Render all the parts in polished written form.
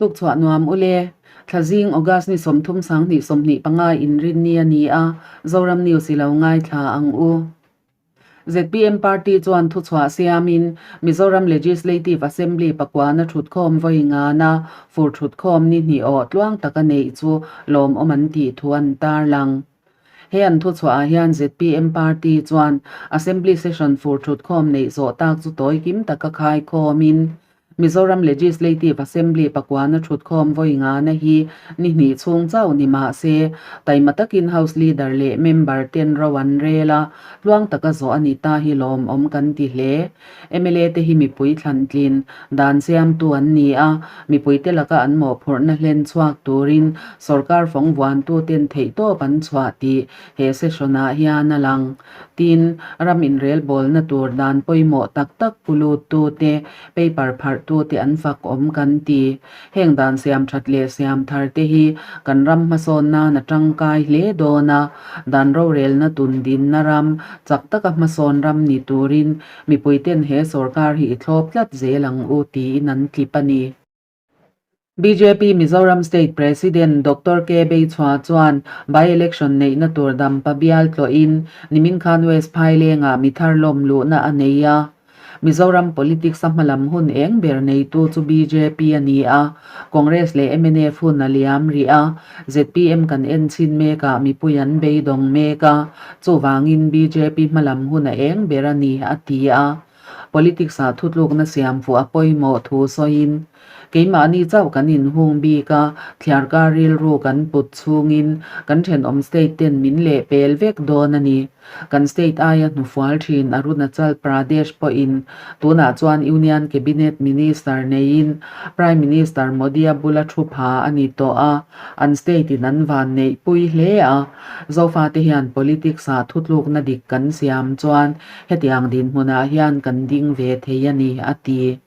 Tukchhuah nuam ule. Thlazing August ni 30 sanghnih 25 inrinni a ni a, Zoram News i lo ngaithla ang u. Zpm party chuan thuchhuah siamin Mizoram Legislative Assembly pakuana thutkhawm vawi ngana fur thutkhawm ni hnih awh tluang taka neih chu lawmawm an tih thu an tarlang. He an thuchhuah ah hian zpm party chuan Assembly session fur thutkhawm neih zawh tak chu tawi kim taka khaikhawmin Mizoram Legislative Assembly pakuana thutkhawm vawi ngana hi ni hnih chhung chauh ni mah se, taima takin House Leader leh member ten ro an rel a, tluang taka zawh a ni ta hi lawmawm kan ti hle. Mla te hi mipui thlantlin dan siamtu an ni a, mipuite laka an mawhphurhna hlen chhuak turin sorkar fawng vuantu ten theihtawp an chhuah tih he session ah hian a lang. Tin, ram inrelbawlna tur dan pawimawh tak tak pu luttute, paper pharhtute an fak awm kan ti. Heng dan siam that leh siam thar te hi kan ram hmasawn nan a tangkai hle dawn a, dan rorelna tun dinna ram, chak taka hmasawn ram ni turin mipuiten he sorkar hi i thlawp tlat zel ang u tiin an tlip a ni. Bjp Mizoram State President Doctor K Beichhua chuan by-election neihna tur Dampa bial tlawhin nimin khan West Phailengah mi thar lawm luhna a nei a. Mizoram politics a hmalam hun eng ber neitu chu bjp a ni a, Congress leh mnf hun a liam rih a, zpm kan en chhin mekah mipui an beidawng mek a, chuvangin bjp hmalam hun a eng ber a ni, a ti a. Politics-ah thutlukna siam fuh a pawimawh thu sawiin, Keimahni chauh kan inhung bik a, thliarkar rilru kan put chhungin kan thenawm state ten min lehpel vek dawn a ni. Kan state aia hnufual thin Arunachal Pradesh pawhin tunah chuan Union Cabinet Minister neiin Prime Minister Modi-a bula thu pha a ni tawh a, an state-in an van neihpui hle a. Zofate hian politics-ah thutlukna dik kan siam chuan Hetiang dinhmunah hian kan ding ve thei a ni, a ti.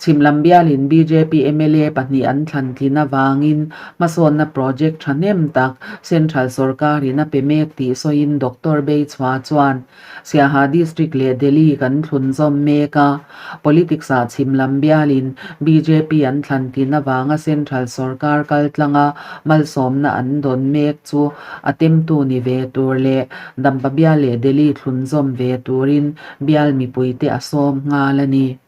Chhim lam bialin bjp mla pahnih an thlan tlin avangin hmasawnna project thahnem tak Central sorkarin a pe mek tih sawiin Doctor Beichhua chuan, Siaha District leh Delhi kan thlunzawm mek a, Politics-ah chhim lam bialin bjp an thlan tlin avanga Central sorkar kaltlanga malsawmna an dawn mek chu a temtu ni ve tur leh Dampa bial leh Delhi thlunzawm ve turin bial mipuite a sawm nghal a ni.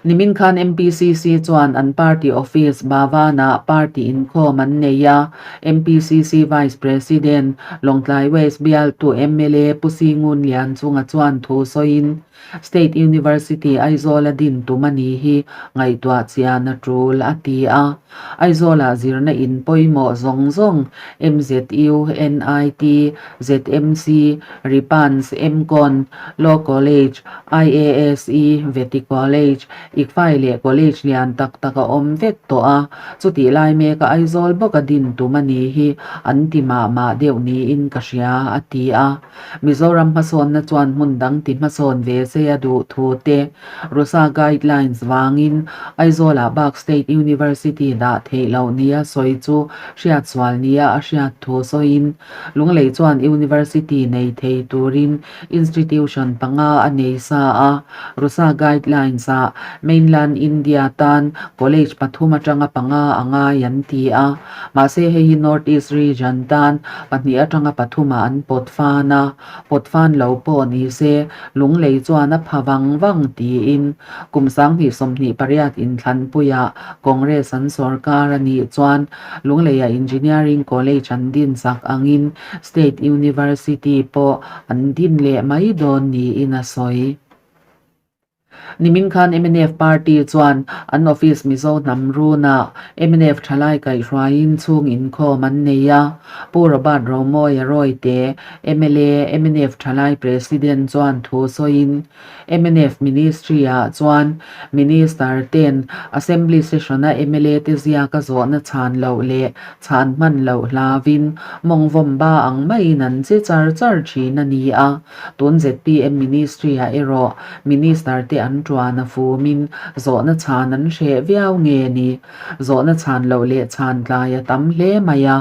Nimin khan MPCC chuan an party office Bhavan-ah party inkhawm an nei a, MPCC Vice President, Lawngtlai West bialtu mla Pu Singun Lianchunga chuan thu sawiin, State University Aizawl a din tum a ni hi ngaihtuah chian a tul, a ti a. Aizawlah zirna in pawimawh zawng zawng MZU, NIT, ZMC, Ripans, MCON, Law College, IASE, Vety College, ICFAI leh College lian tak tak a awm vek tawh a, chutih lai meka Aizawl bawka din tum a ni hi an ti mah mah deuh niin ka hria, a ti a. Mizoram hmasawnna chuan hmun dang ti hmasawn ve se a duh thu te, RUSA guidelines vangin Aizawlah bak State University dah theih loh nia sawi chu hriatsual nia a hriat thu sawiin Lunglei chuan University nei thei turin Institution panga a nei sa a, RUSA guidelines-ah mainland India tan college pathum atanga panga a ngai an ti a, mahse hei hi North East region tan pahnih atanga pathumah an pawt fan a, pawt fan lo pawh ni se Lunglei chuan a pha vang vang tiin kum 2028 inthlanpuiah Congress an sorkar a nih chuan Lungleia Engineering College an din chak angin State University pawh an din leh mai dawn niin a sawi. Nimin khan mnf party chuan an office Mizo hnam runah mnf thalai kaihhruaiin chhung inkhawm an nei a. Pu Robert Romawia Rawite, mla, mnf thalai President chuan thu sawiin, Mnf Ministry-ah chuan Minister ten Assembly Session-a mla te ziaka zawhna chhan loh leh chhan hman loh hlauvin mawngvawm ba ang maiin an che char char thin a ni a. Tun zpm Ministry-ah erawh Minister te an. an ṭuan a fumin zawhna chhan an hreh viau nge ni? Zawhna chhan loh leh chhan tlai a tam hle mai a,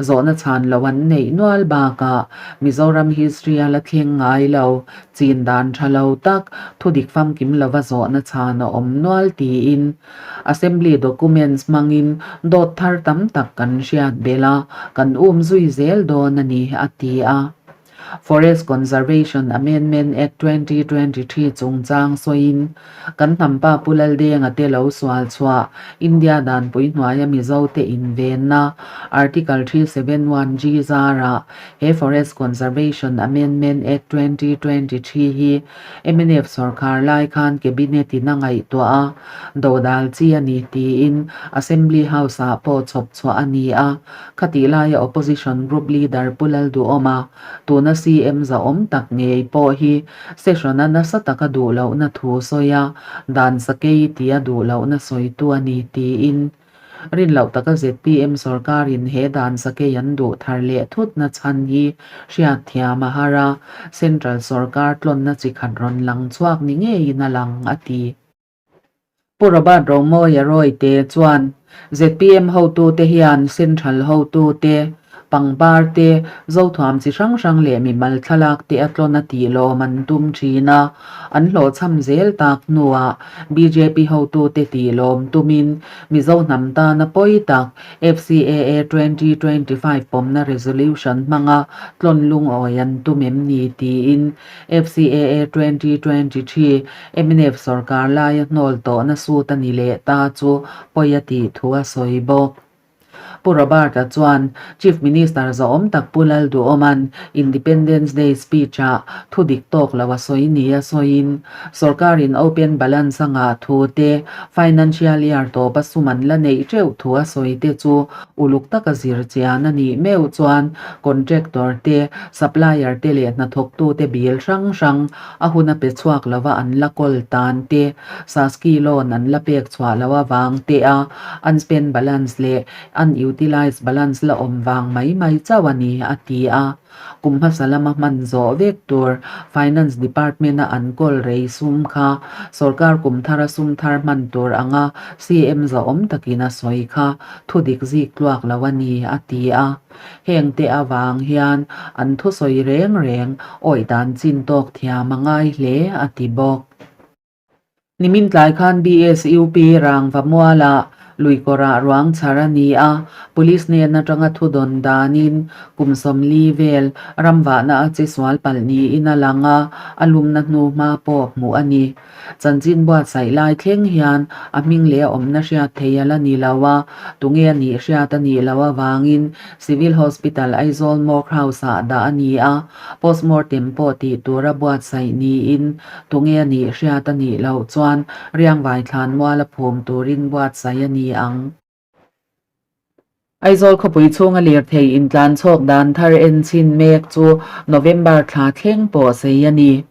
zawhna chhan loh an neih nual bakah Mizoram history a la thleng ngai lo, chin dan tha lo tak, thudik famkim lova zawhna chhan a awm nual tiin Assembly documents hmangin dawt thar tam tak kan hriat belh a, kan um zui zel dawn a ni, a ti a. Forest Conservation Amendment Act 2023 chungchang sawiin, kan hnampa Pu Laldenga te lo sual chhuah India danpui hnuaia Mizote invenna Article 371G zarah he Forest Conservation Amendment Act 2023 hi mnf sawrkhar lai khan Cabinet in a ngaihtuah a, dodal chi a ni tiin Assembly House-ah pawh chhawp chhuah a ni a. Khatih laia Opposition Group Leader Pu Lalduhawma, tuna CM zahawm tak ngei pawh hi session-a nasa taka duh lohna thu sawi a, dan sakei tia duh lohna sawitu a ni tiin rin loh taka zpm sorkarin he dan sakei an duh thar leh thutna chhan hi hriatthiam a har a, Central sorkar tlawnna chi khat rawn lang chhuak ni ngeiin a lang, a ti. Pu Robert Romawia Royte chuan zpm hotute hian Central hotute, pangpar te, zothuam chi hrang hrang leh mimal thlalak te a tlawn a tih lawm an tum thin a, an hlawhchham zel tak hnuah bjp hotute tih lawm tumin Mizo hnam tana pawi tak FCAA 2025 pawmna resolution hmanga tlawn lungawi an tum em ni tiin FCAA 2023 mnf sorkar laia hnawl tawhna sut a ni leh ta chu pawi a tih thu a sawi bawk. Pu Robert-a chuan Chief Minister zawhawm tak Pu Lalduhawma'n Independence Day speech-ah thu dik tawk lo a sawi nia sawiin, sorkarin open balance a ngah thu te, financial year tawpa sum an la neih teuh thu a sawi te chu Uluk taka zir chian a nih meuh chuan contractor te, supplier te leh hnathawktute bil hrang hrang a hun a pe chhuak lova an la kawl tan te, Saski loan an la pek chhuah loh avang te a unspent balance leh unutilized balance la awm vang mai mai chauh a ni, a ti a. Kum hmasa lama hman zawh vek tur Finance Department-a an kawl rei sum kha sorkar kum thara sum thar hman tur anga CM zahawm takin a sawi kha thudik zik tluak lo a ni, a ti a. Heng te avang hian an thusawi reng reng awih dan chin tawk thiam a ngai hle, a ti bawk. Nimin tlai khan BSUP Rangva mualah luikawrah ruang chhar a ni a, Police hnen atanga thudawn danin kum 40 vel ramvahna a che sual palh niin a lang a, a lumna hnu hma pawh hmuh a ni. Chanchin buatsaih lai thleng hian a hming leh a awmna hriat thei a la ni lo a, tunge a nih hriat a nih loh avangin Civil Hospital Aizawl Morgue House-ah dah a ni a, Postmortem pawh tih tura buatsaih niin Tunge a nih hriat a nih loh chuan riangvai thlan mual a phum turin buatsaih a ni ang. Aizawl khawpui chhunga lirthei intlan chhawk dan thar en chhin mek chu November thla thleng pawh sei a ni.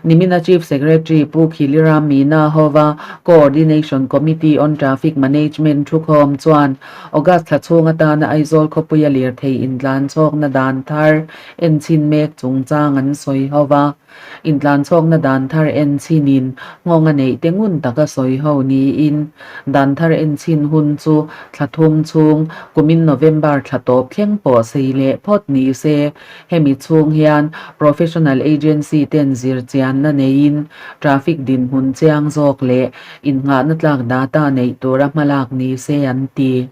Nimina Chief Secretary Pu Khiliram Meena hova Coordination Committee on Traffic Management thukhawm chuan August thla chhung atana Aizawl khawpuia lirthei intlan chhawkna dan thar en chhin mek chungchang an sawi hova. Intlanchhawkna dan thar en chhinin nghawng a neih te ngun taka sawi ho niin dan thar en chhin hun chu thla thum chhung kumin November thla tawp thleng pawh sei leh phawt ni se. Hemi chhung hian professional agency ten zir chianna neiin traffic dinhmun chiang zawk leh innghahna tlak data neih tura hmalak ni se an ti.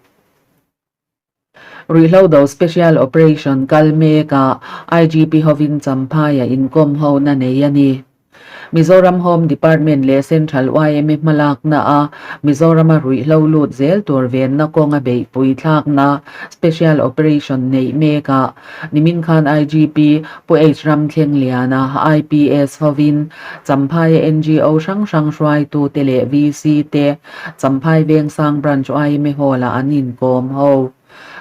Ruihhlo do Special Operation kal mekah IGP hovin Champhai a inkawm hona nei a ni. Mizoram Home Department leh Central yma hmalakna a Mizorama ruihhlo lut zel tur venna kawnga beihpui thlakna Special Operation neih mekah nimin khan IGP Pu H Ramthlengliana IPS hovin Champhaia NGO hrang hrang hruaitute leh VC te Champhai Vengsang Branch yma Hall-ah an inkawm ho.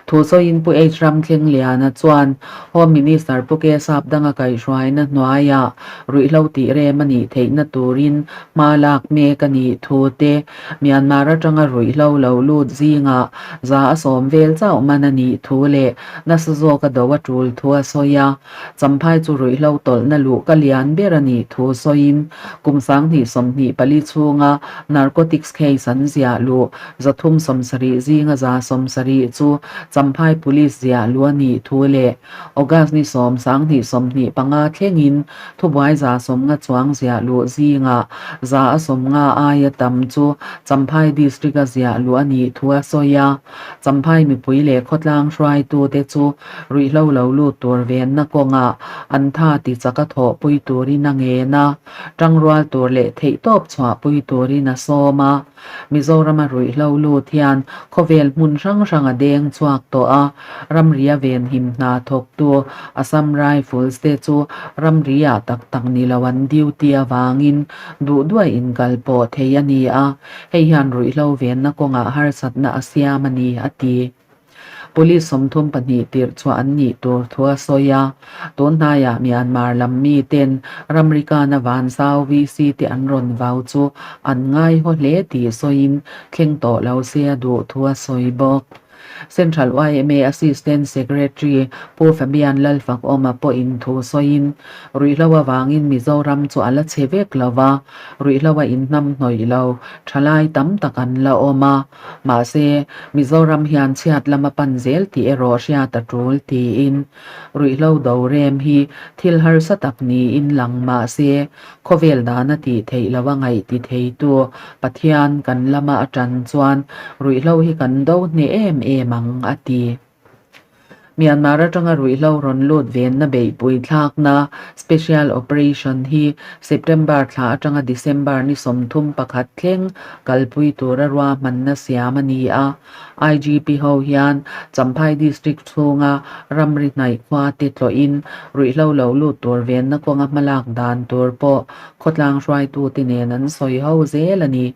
Thusawiin Pu H Ramthlengliana chuan Home Minister Pu K Sapdanga kaihhruaina hnuaiah ruihhlo tih rem a nih theihna turin hma lak mek a nih thu te, Myanmar atanga ruihhlo lo lut zingah 100 vel chauh man a nih thu leh nasa zawka do a tul thu a sawi a. Champhai chu ruihhlo tawlhna luh ka lian ber a nih thu sawiin kum 2024 chhunga narcotics case an ziah luh 370 zinga 170 chu Champhai Police ziah luh a nih thu leh August ni 10 2025 thlengin thubuai 150 chuang ziah luh zingah 150 aia tam chu Champhai District-a ziah luh a nih thu a sawi a. Champhai mipui leh khawtlang hruaitute chu ruihhlo lo lut tur venna kawngah an tha ti chaka thawhpui turin a ngen a, tangrual tur leh theihtawp chhuahpui turin a sawm a. Mizorama ruihhlo lut hian khawvel hmun hrang hrang a deng chhuak tawh a, ramria venhim hna thawktu Assam Rifles te chu ramriah tak tak ni lo an duty avangin duh duai inkal pawh thei a ni a, hei hian ruihhlo venna kawngah harsatna a siam a ni, a ti. Police 32 tirh chhuah an nih tur thu a sawi a, tun hnaiah Myanmar lam miten ramri kana Vanzau VC te an rawn vau chu an ngaihaw hle tih sawiin thleng tawh lo se a duh thu a sawi bawk. Central yma Assistant Secretary Pu Fabian Lalfakawma pawhin thu sawiin ruihhlo avangin Mizoram chu a la chhe vek lo va, ruihhlo a inhnamhnawih lo, thalai tam tak an la awm a. Mahse, Mizoram hian chhiat lam a pan zel tih erawh hriat a tul tiin ruihhlo do rem hi thil harsa tak niin lang mahse, khawvel dana tih theih lo a ngaih ti theitu Pathian kan lama a tan chuan ruihhlo hi kan do hneh em em ang, a ti. Myanmar atanga ruihhlo rawn lut venna beihpui thlakna Special Operation hi September thla atanga December ni 31 thleng kalpui tura ruahmanna siam a ni a. IGP ho hian Champhai District chhunga ramri hnaih khua te tlawhin ruihhlo lo lut tur venna kawnga hmalak dan tur pawh khawtlang hruaitute nen an sawi ho zel a ni.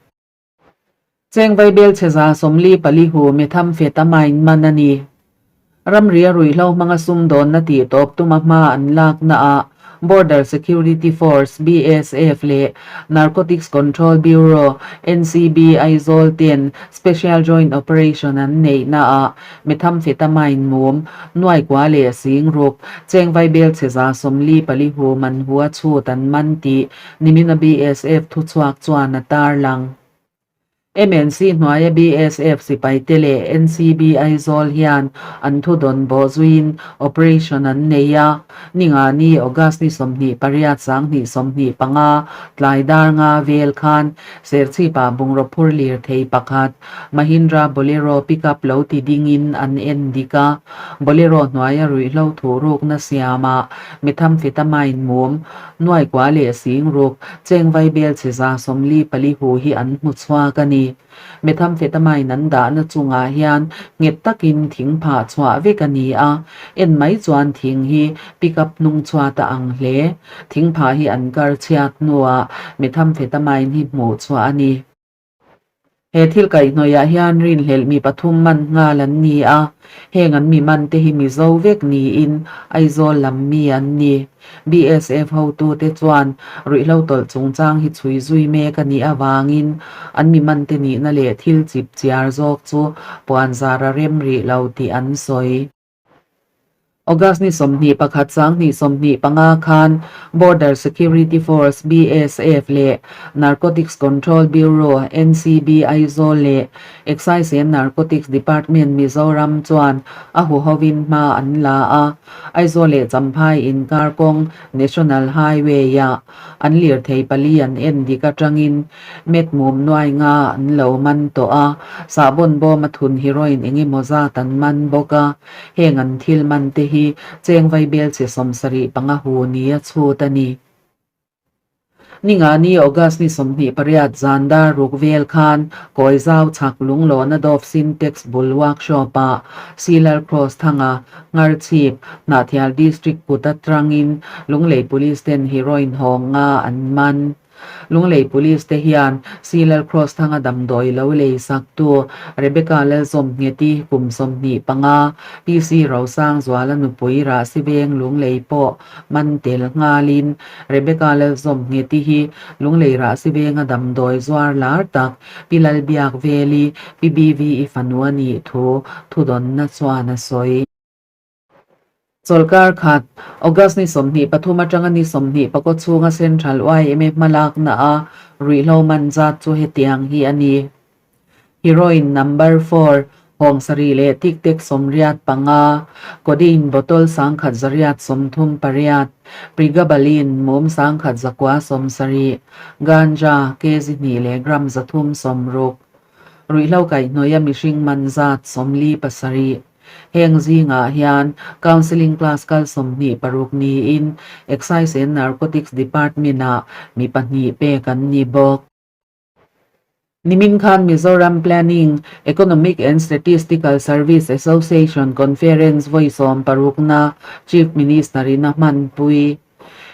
Cheng vaibel chhe 44 hu methamphetamine man a ni. Ramria ruihhlo hmanga sumdawnna tih tawp tuma hma an laknaah Border Security Force, BSF, leh Narcotics Control Bureau, NCB, Aizawl ten Special Joint Operation an neihnaah methamphetamine mum, nuaikua leh singruk, cheng vaibel chhe 44 hu man hu a chhut an man tih Nimina BSF thuchhuak chuan a tarlang. MNC hnuaia BSF sipaite leh NCB Aizawl hian an thudawn bawh zuiin operation an nei a, Ningani, August ni 28 2025 tlai dar nga vel khan Serchhipa bungraw phur lirthei pakhat Mahindra Bolero pickup lo ti dingin an en dik a, Bolero hnuaia ruihhlo thuhrukna siamah methamphetamine mum Nuaikua leh Singruk, cheng vaibel chhe 44 hu hi an hmu chhuak a ni. Methamphetamine an dahna chungah hian nghet takin thing phah chhuah vek a ni a, en mai chuan thing hi pickup hnung chhuat a ang hle. Thing phah hi an kar chhiat hnuah methamphetamine hi hmuh chhuah a ni. He thil kaihhnawihah hian rinhlelh mi pathum man nghal an ni a, heng an mi man te hi Mizo vek niin Aizawl lam mi an ni. BSF hotute chuan ruihhlo tawlh chungchang hi chhui zui mek a nih avangin an mi man te nihna leh thil chip chiar zawk chu puanzar a rem rih lo tih an sawi. August ni 21 2025 khan Border Security Force, BSF, leh Narcotics Control Bureau, NCB, Aizawl leh Excise and Narcotics Department Mizoram chuan a huhovin hma an la a, Aizawl leh Champhai inkar kawng National Highway-ah an lirthei pali an en dik atangin Met mum nuai nga an lo man tawh a, sahbawn bawm a thun heroin eng emaw zat an man bawk a, heng an thil man te hi cheng vaibel chhe 75 hu ni a chhut a ni. Ningani August ni 28 zan dar ruk vel khan Kawizau chhak lunglawhna Dove Sintex bul workshop ah Sealer Cross thanga Ngharchhip, Hnahthial District kut atrangin Lunglei Police ten heroin hawng nga an man. Lunglei Police te hian C Lalcross thanga damdawi lo lei saktu Rebecca Lalzawmngheti kum 25, PC Rosangzuala nupui Rahsiveng Lunglei pawh man tel nghalin Rebecca Lalzawmngheti hi Lunglei Rahsivenga damdawi zuar lar tak Pi Lalbiakveli, Pi BV-i fanu a nih thu thudawnna chuan a sawi. Chawlhkar khat, August ni 23 atanga ni 24 chhunga Central yma hmalakna a ruihhlo man zat chu hetiang hi a ni. Heroin number four, hawng sarih leh tik tek 85, codeine bottle 1138, pregabalin mum 1970, ganja kg hnih leh gram 360, ruihhlo kaihhnawih a mihring man zat 47. Heng zingah hian Counselling class kal 26 niin Excise and Narcotics Department-ah mi pahnih pek an ni bawk. Nimin khan Mizoram Planning, Economic and Statistical Service Association Conference vawi sawmparukna Chief Minister-in a hmanpui.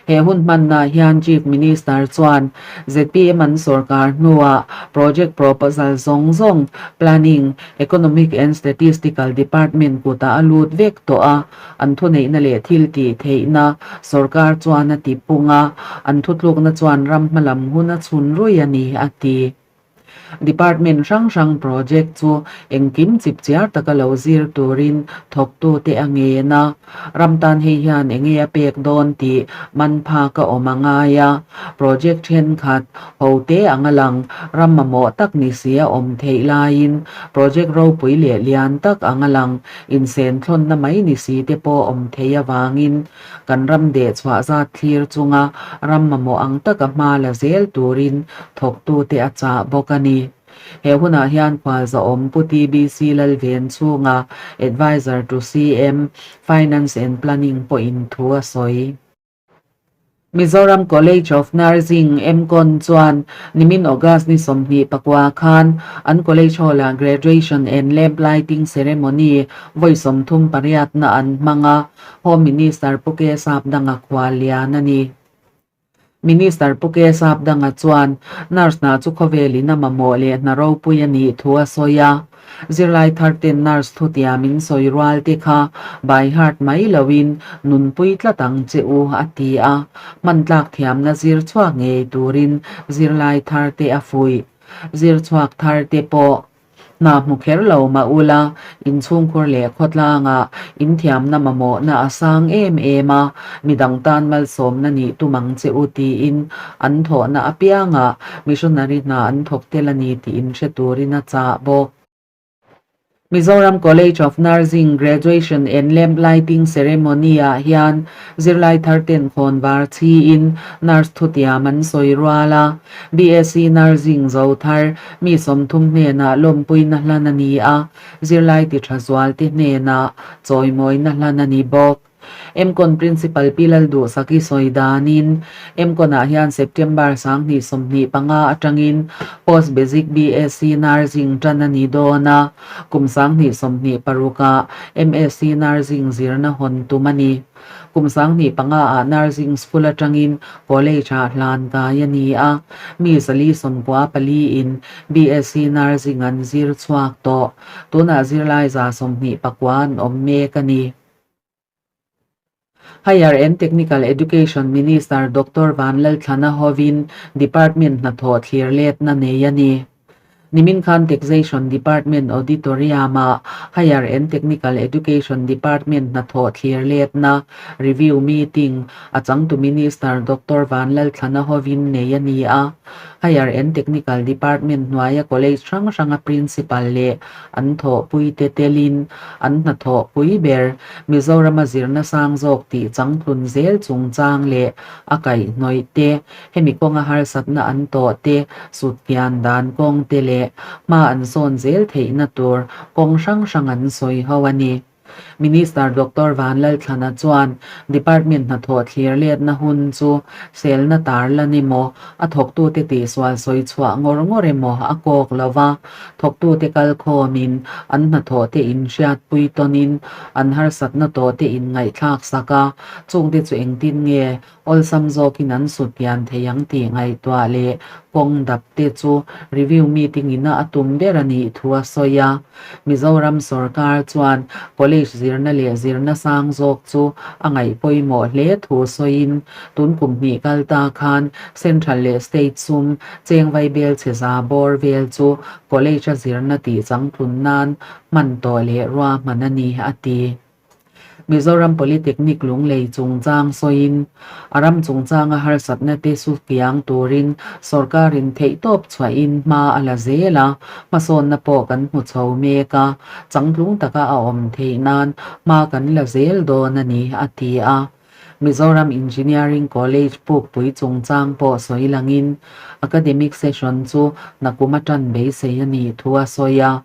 He hun hmanna hian Chief Minister chuan zpm an sorkar hnuah project proposal zawng zawng Planning, Economic and Statistical Department kutah a lut vek tawh a, an thuneihna leh thil tih theihna sorkar chuan a ti pung a, an thutlukna chuan ram hmalam hun a chhun rui a ni, a ti. Department hrang hrang project chu engkim chipchiar taka lo zir turin thawktute a ngen a, ram tan hei hian enge a pek dawn tih man phak a awm a ngai a, project thenkhat hote anga lang ram mamawh tak ni si a awm theih laiin project ropui leh lian tak anga lang insenthlawnna mai ni si te pawh awm theih avangin Kan ram deh chhuah zat thlir chunga ram mamawh ang taka hma la zel turin thawktute a chah bawk a ni. He hunah hian khualzawm Pu TBC Lalven chhunga Adviser to CM, Finance and Planning pawhin thu a sawi. Mizoram College of Nursing, MCON, chuan nimin August ni 29 khan an college hall-ah Graduation and Lamp Lighting Ceremony vawi 38 na an hmang a, Home Minister Pu K Sapdanga khual lian a ni. Minister Pu K Sapdanga chuan nurse hna chu khawvelin a mamawh leh hna ropui a nih thu a sawi a. Zirlai thar ten nurse thutiam in sawi rual te kha by heart mai loin nunpui tlat ang che u a ti a, hman tlak thiamna zir chhuak ngei turin zirlai thar te a fuih. Zir chhuak thar te pawh hna hmu kher lo mah ula inchhungkhur leh khawtlangah inthiamna mamawhna a sang em em a, midang tan malsawmna nih tum ang che u tiin an thawhna apiangah missionary hna an thawk tel a ni tih inhre turin a chah bawk. Mizoram College of Nursing Graduation and Lamp Lighting Ceremony-ah hian zirlai thar ten khawn var chhiin nurse thutiam an sawi rual a, BSc Nursing zo thar mi 30 hnenah lawmpuina hlan a ni a, zirlai ti tha zualte hnenah chawimawina hlan a ni bawk. MCON Principal Pi Lalduhsaki sawi danin, MCON-ah hian September 2025 atangin Post Basic BSc Nursing tan a ni dawn a, kum 2026-ah MSc Nursing zirna hawn tum a ni. Kum 2005-ah Nursing School atangin College-ah hlan kai a ni a, mi 494 in BSc Nursing an zir chhuak tawh. Tunah zirlai 129 an awm mek a ni. Higher and Technical Education Minister Doctor Vanlalthlana hovin Department hnathawh thlir letna nei a ni. Nimin khan Taxation Department Auditorium-ah Higher and Technical Education Department hnathawh thlir letna review meeting a changtu Minister Doctor Vanlalthlana hovin nei a ni a. Higher and Technical Department hnuaia college hrang hranga Principal leh an thawhpuite telin an hnathawhpui ber Mizorama zirna sang zawk tih changtlun zel chungchang leh a kaihhnawih te, hemi kawnga harsatna an tawh te, sutkian dan kawng te leh hma an sawn zel theihna tur kawng hrang hrang an sawi ho a ni. Minister Doctor Vanlalthlana chuan Department hnathawh thlir letna hun chu selna tar lan emaw, a thawktute tihsual sawi chhuah ngawr ngawr emaw a kawk lo va, thawktute kal khawmin an hnathawhte inhriatpui tawnin an harsatna tawhte inngaihthlak sak a, chungte chu engtin nge? awlsam zawkin an sut pian thei ang tih ngaihtuah leh kawng dap te chu review meeting ina a tum ber a nih thu a sawi a. Mizoram sorkar chuan college zirna leh zirna sang zawk chu a ngaih pawimawh hle thu sawiin tun kum hnih kal ta khan central leh state sum cheng vaibel chhe za bawr vel chu college a zirna tih changtlun nan hman tawh leh ruahman a ni, a ti. Mizoram Polytechnic Lunglei chungchang sawiin, a ram chungchanga harsatna te su kiang turin sorkarin theihtawp chhuahin hma a la zel a, hmasawnna pawh kan hmu chho mek a, changtlung taka a awm theih nan hma kan la zel dawn a ni, a ti a. Mizoram Engineering College pukpui chungchang pawh sawi langin, academic session chu nakum atan beisei a nih thu a sawi a.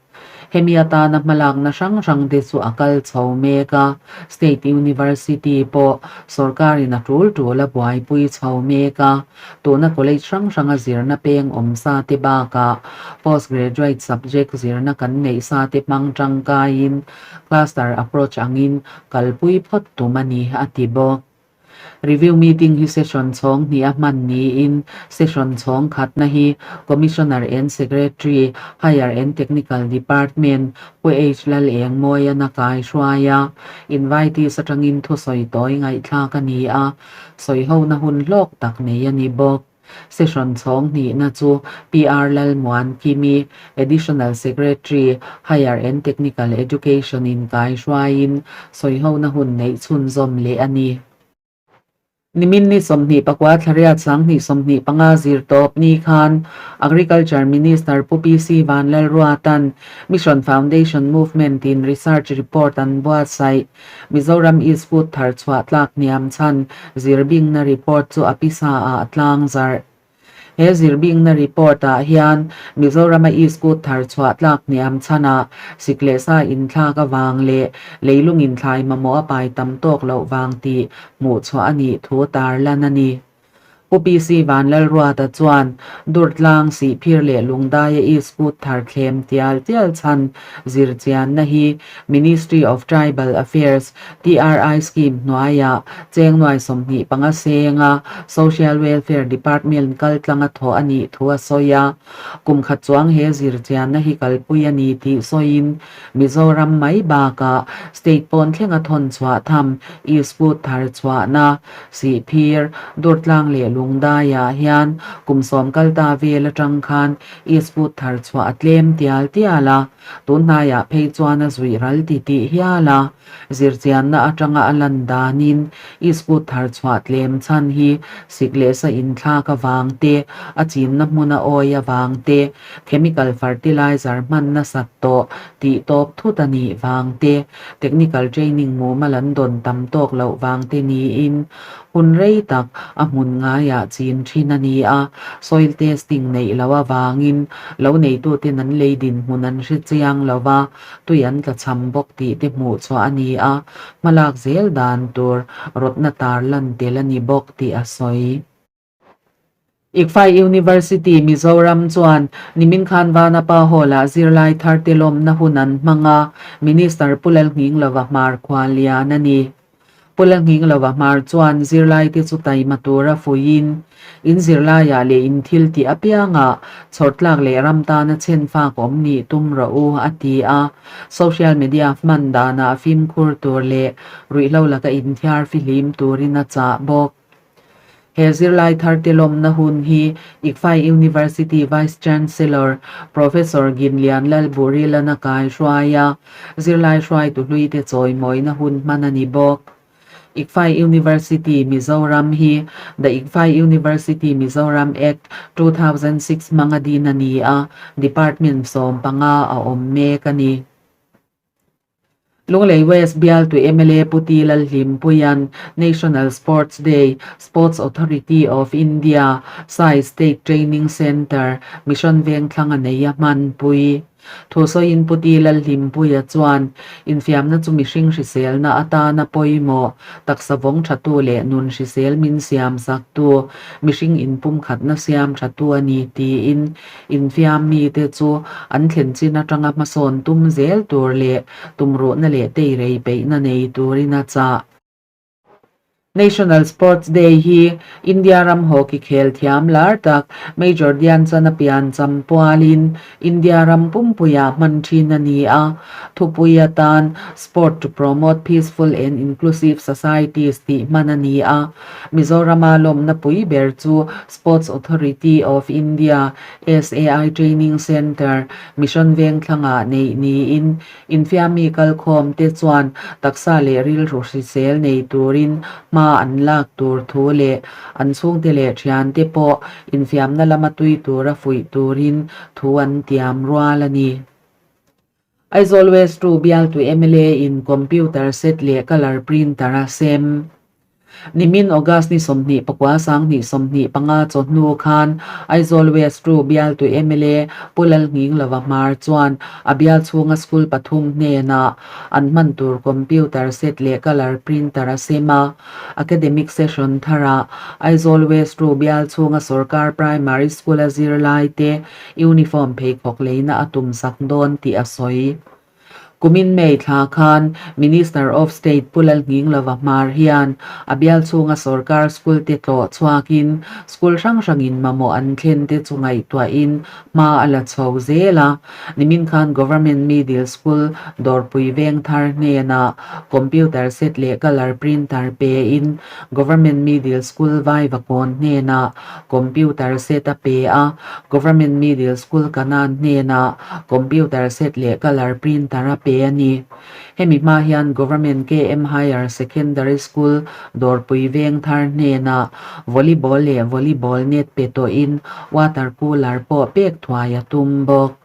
Hemi atana hmalakna hrang hrang te chu a kal chho mek a, State University pawh sorkarin a tul tul a buaipui chho mek a, tuna college hrang hranga zirna peng awm sa te bakah postgraduate subject zirna kan neih sa te hmang tangkaiin cluster approach angin kalpui phawt tum a ni, a ti bawk. Review meeting hi session chhawng hnih a hman niin session chhawng khatna hi Commissioner and Secretary, Higher and Technical Department, Pu H Lalengmawian a kaihruai a, invitees atangin thusawi tawi ngaihthlak a ni a, sawihona hun hlawk tak nei a ni bawk. Session chhawng hnihna chu PR Lalmuan Kimi, Additional Secretary, Higher and Technical Education in kaihruaiin sawihona hun neih chhunzawm leh a ni. Nimin ni 24 thlariat 2025 zir tawp ni khan Agriculture Minister Pu PC Vanlalruatan Mission Foundation Movement in Research Report an buatsaih Mizoram East Food thar chhuah tlak hniam chhan zirbingna report chu a pisa ah a tlang zarh. He zirbingna report ah hian Mizorama East Food thar chhuah tlak hniam chhanah sik leh sa inthlak avang leh leilung inthlai mamawh a pai tam tawk loh vang tih hmuhchhuah a nih thu tarlan a ni. Pu PC Vanlalruata chuan Durtlang, Sihphir leh Lungdaia e-scoot thar thlem tial tial chhan zirchianna hi Ministry of Tribal Affairs, TRI scheme hnuaiah cheng nuai 25 senga Social Welfare Department kaltlanga thawh a nih thu a sawi a. Kum khat chuang he zirchianna hi kalpui a ni tih sawiin Mizoram mai bakah state pawn thlenga thawn chhuah tham e-scoot thar chhuahna Sihphir, Durtlang leh Lungdaiah hian kum sawm kal ta vel atang khan e-scoot thar chhuah a tlem tial tial a, tun hnaiah phei chuan a zuih ral ti tih hial a. Zirchianna atanga a lan danin e-scoot thar chhuah tlem chhan hi sik leh sa inthlak avang te, a chinna hmuna awi avang te, chemical fertilizer hman nasat tawh tih tawp thut a nih vang te, Technical training mumal an dawn tam tawk loh vang te niin hun rei tak a hmun ngaiah chin thin a ni a, soil testing neih loh avangin lo neituten an lei dinhmun an hre chiang lo va, tui an tlachham bawk tih te hmuh chhuah a ni a, hmalak zel dan tur rawtna tarlan tel a ni bawk tih a sawi. ICFAI University Mizoram chuan nimin khan Vanapa Hall-ah zirlai tharte lawmna hun an hmang a, Minister Pu Lalnghinglova hmar khua lian a ni. Pu Lalnghinglova hmar chuan zirlaite chu taima tura fuiin, in zirlaiah leh in thil tih apiangah chhawrtlak leh ram tana chhenfak awm nih tum rawh u, a ti a. Social media hman danah fimkhur tur leh ruihhlo laka inthiar fihlim turin a chah bawk. He zirlai tharte lawmna hun hi ICFAI University Vice Chancellor Professor Ginlian Lalburilan a kaihruai a, zirlai hruaitu hluite chawimawina hun hman a ni bawk. ICFAI University Mizoram hi The ICFAI University Mizoram Act, 2006 hmanga din a ni a, Department 15 a awm mek a ni. Lunglei West bialtu mla Pu T Lalhlimpuia'n National Sports Day, Sports Authority of India, SAI State Training Centre, Mission Vengthlang a nei a hmanpui. Thusawiin Pu T Lalhlimpuia chuan, Infiamna chu mihring hriselna atana pawimawh, taksa vawng thatu leh nun hrisel min siamsaktu, mihring inpumkhatna siam thatu a ni tiin Infiam mite chu an thlen chin atanga hmasawn tum zel tur leh tumruhna leh teirei peihna nei turin a chah. National Sports Day hi India ram hockey khel thiam lar tak Major Dhyan Chand a pian cham pualin India ram pumpuiah hman thin a ni a. Thupui atan Sport to promote peaceful and inclusive societies tih hman a ni a. Mizorama lawmna pui ber chu Sports Authority of India, SAI, Training Centre, Mission Vengthlangah neih niin Infiammi kalkhawm te chuan taksa leh rilru hrisel nei turin hma an lak tur thu leh an chhungte leh thiante pawh infiamna lama tui tura fuih turin thu an tiam rual a ni. Aizawl West 2 bialtu mla in computer set leh colour printer a sem. Nimin August ni 24 2025 chawhnu khan Aizawl West 2 bialtu mla Pu Lalnghinglova Hmar chuan a bial chhunga school pathum hnenah an hman tur computer set leh colour printer a sem a. Academic session tharah Aizawl West 2 bial chhunga sorkar primary school a zirlaite uniform pheikhawk leina a tumsak dawn tih a sawi. Kumin May thla khan Minister of State Pu Lalnghinglova Hmar hian a bial chhunga sorkar school te tlawh chhuakin school hrang hrangin mamawh an thlen te chu ngaihtuahin hma a la chho zel a. Nimin khan Government Middle School Dawrpui Vengthar hnenah computer set leh colour printer pein Government Middle School Vaivakawn hnenah computer set a pe a, Government Middle School Kanan hnenah computer set leh colour printer a pe a ni. Hemi hma hian Government KM Higher Secondary School Dawrpui Vengthar hnenah volleyball leh volleyball net pe tawhin water cooler pawh pek thuai a tum bawk.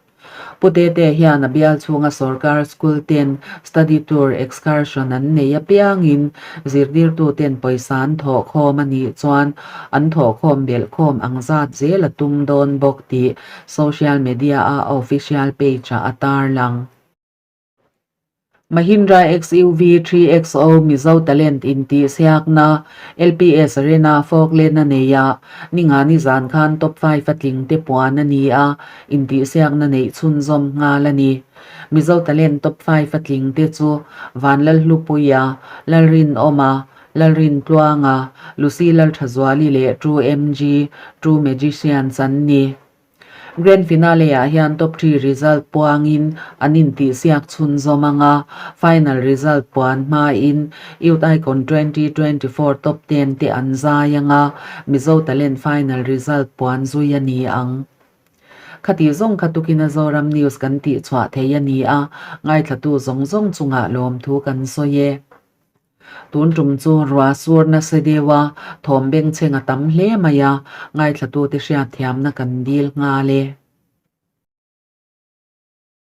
Pu Tete hian a bial chhunga sorkar school ten study tour excursion an nei apiangin zirtirtu ten pawisa an thawhkhawm a nih chuan an thawhkhawm belhkhawm ang zat zel a tum dawn bawk tih social media a official page ah a tarlang. Mahindra XUV 3XO Mizo Talent intihsiakna LPS Arena Falkland a nei a, ningani zan khan top 5 a tling te puan a ni a, intihsiakna neih chhunzawm nghal a ni. Mizo Talent top 5 a tling te chu Vanlalhlupuia, Lalrinawma, Lalrintluanga, Lucy Lalthazuali leh True MG, True Magicians an ni. Grand Finale ah hian top 3 result puangin an intihsiak chhunzawm ang a, final result puan hmain Youth Icon 2024 top 10 te an zai ang a, Mizo Talent final result puan zui a ni ang. Khati zawng kha tukin a Zoram News kan tihchhuah thei a ni a, ngaithlatu zawng zawng chungah lawmthu kan sawi e. Tun tum chu ruah sur nasa deuh a, thawm bengchheng a tam hle mai a, ngaithlatute hriatthiamna kan dil nghal e.